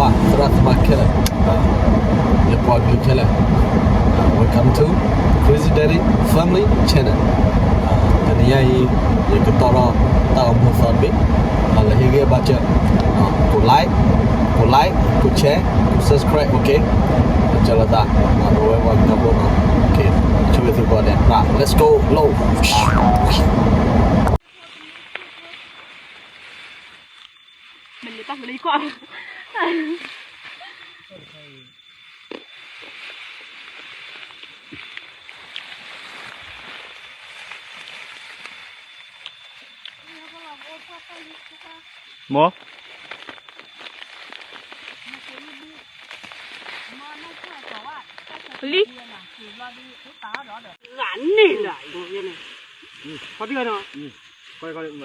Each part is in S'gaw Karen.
သရၣ်သမါခဲလၢာ်, ယပှၤကလုာ်ခဲလၢာ်, welcome to Crazy Daddy Family Channel. တနံၤညါအံၤ ယကတီၢ်ထီၣ်တၢ်အိၣ်မူသီတဘ့ၣ်, လၢဟ့ၣ်ဂံၢ်ဘါစၢၤ, ကိး like, ကိး like, ကိး share, ကိး subscribe, okay. ကၢလီၤသး, ပဝဲပှၤကညီဖိနီၤ, okay. ဆိၣ်ဂ့ၤသုကိးဂၤဒဲး, let's go, လီၤ. မ့ၢ်လၢတၢ်လၢယကွၢ် မ့ၢ် လံ ဂၤန့ၣ်လၢ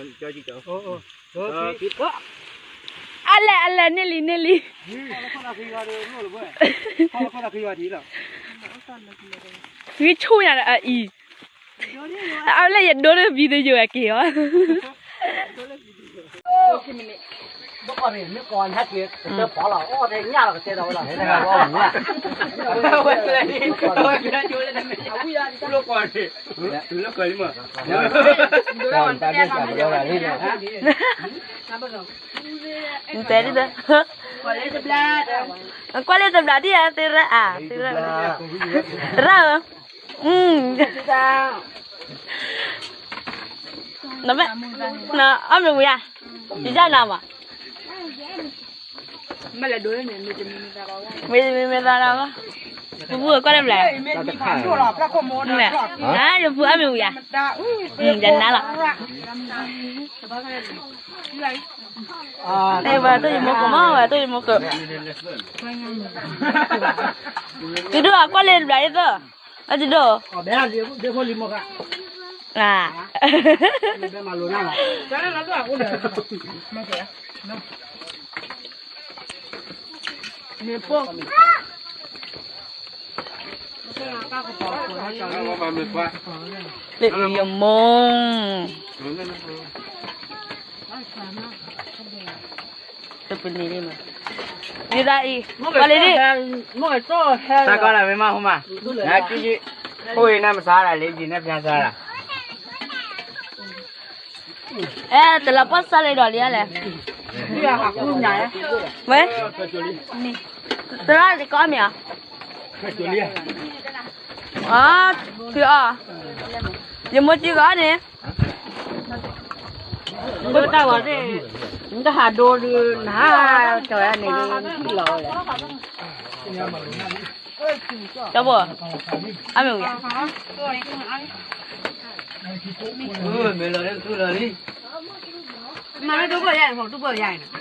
ဖီတံၢ်နီၤ အလဲၣ် အလဲၣ် န့ၢ်လံ န့ၢ်လံ ဂံၢ်ဆူၣ်ညါဒီးအအံၤ အဝဲလၢယဒိဒီး video အက့ၤအီၤ တဲဒ် ကွၢ်လၢတဘျါဒ်ဧါ သရၣ်ဧါ သရၣ်ဧၢ, အီၣ်မ့ၤဝံၤဧါ, ယယၢ်နၤမး, မ့ၢ်တမံၤမ့ၢ်သးလီၤ, ပူၤပူၤကွၢ်လၢတဘျါ, ယပူၤအီၣ်မ့ၤဝံၤဧါ, ယနၤလီၤ, အဲ ဝဲတိၢ်ယမိၢ်ကမၣ် ဝဲတိၢ်ယမိၢ်က, သုဒိၣ်အကွၢ်လၢတဘျါဒ်သိး, အသုဒိၣ်, လၢယမိၢ် တပနံၤလံမး, ယဒၣ်အံၤ, ပှၤလၢဒ်, တၢ်ကီတၢ်မ့ၢ်မးဟိမး, နကံ, အိၣ်အံၤနမစါရၤလၢယံၤနဖျါစါရၤ, အဲ တလီၤပှီၢ်စါလၢဒီးလံလဲၣ်, ဝဲ, သရၣ်တကအီၣ်မ့ၤဧါ, အီ သုအီၣ်, ယမိၢ်စုကအီၣ်န့ၣ် တၢ်ဂီၤသ့ၣ်, နတဟးဒိဒုးနဟါ, ကၠီၤန့ၣ်လီၤဝဲလဲၣ်, ကၠီၤဘိ, အမ့ၢ်ဝံၤဧါ, မၤလၢဒိဘၢၣ်ယါန့ၣ်, ဒိဘၢၣ်ယါန့ၣ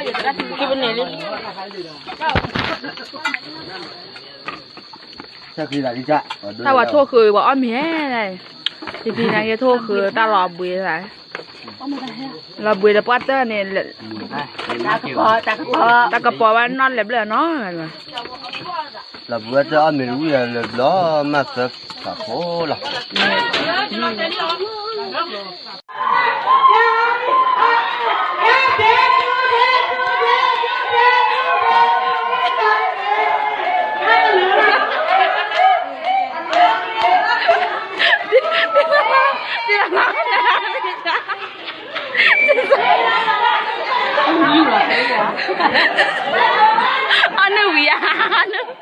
် ကပန့ၣ်လံ, တၢ်ဝဲထိၣ်ဃုာ်ပှၤအီၣ်မ့ၤ, တပံၤနာ်က့ထိၣ်ဃုာ်တၢ်လီၤဘှံးသး, လီၤဘှံးဒီးပှၢ်တၢၢ်န့ၣ်, တၢ်ကပီၤဘၣ်နီၢ်လဲၤဘျၢၣ်နီၤ, လီၤဘှံးဝဲတၢ်အီၣ်မ့ၤတဝံၣ်လဲၤဘျီ, မၤသၢဖးဖိလီၤ. အီၣ်နုၢ်ဝံၤဧါ, အီၣ်နုၢ်